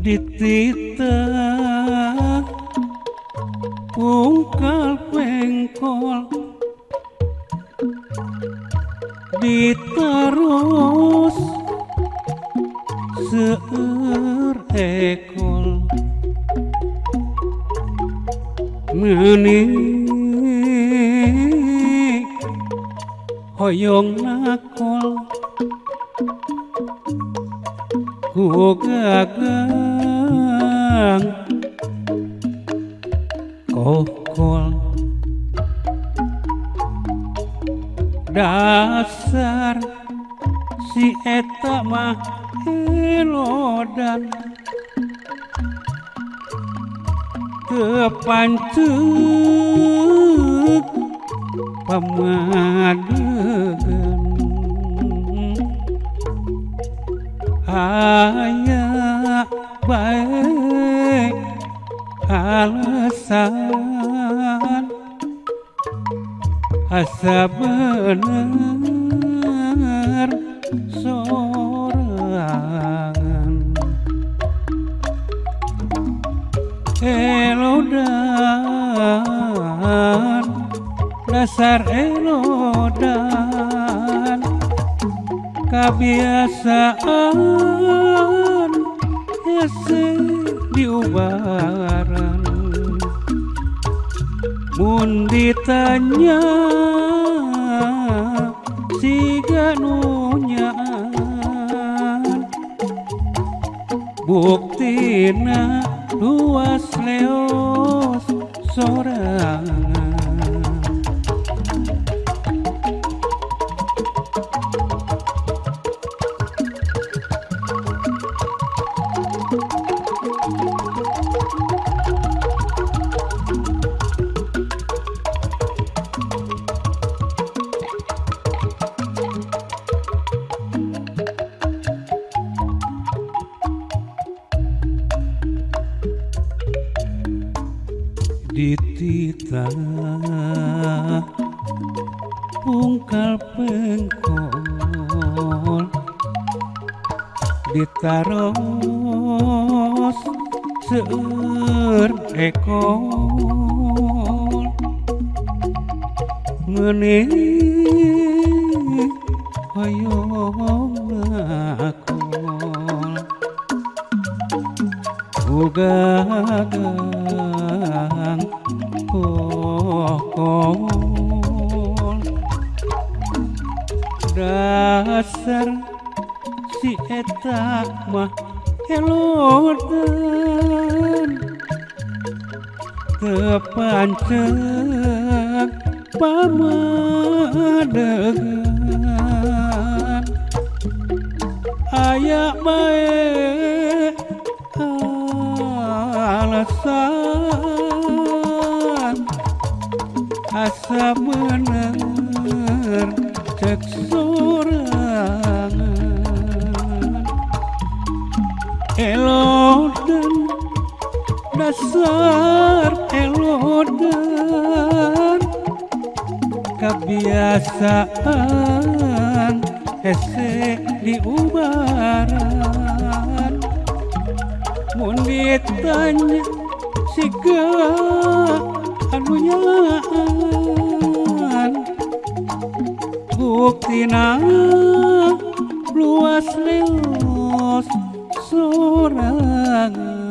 Dititah pungkal pengkol diterus seueur ekol meuni hoyong nakol ku gagang kokol dasar si eta mah elodan teu panceuk pamadegan aya bae alasan asa bener sorangan elodan dasar elodan kabiasaan hese diubaran mun ditanya siga nu nyaan buktina luas leos sorangan. Dititah pungkal pengkol ditaros seueur ekol meuni hoyong nakol ku gagang kokol dasar si eta mah elodan teu panceg pamadegan aya bae alasan asa bener cek sorangan elodan dasar elodan kabiasaan hese diubaran mun ditanya siga anu nyaan buktina luas leos sorangan.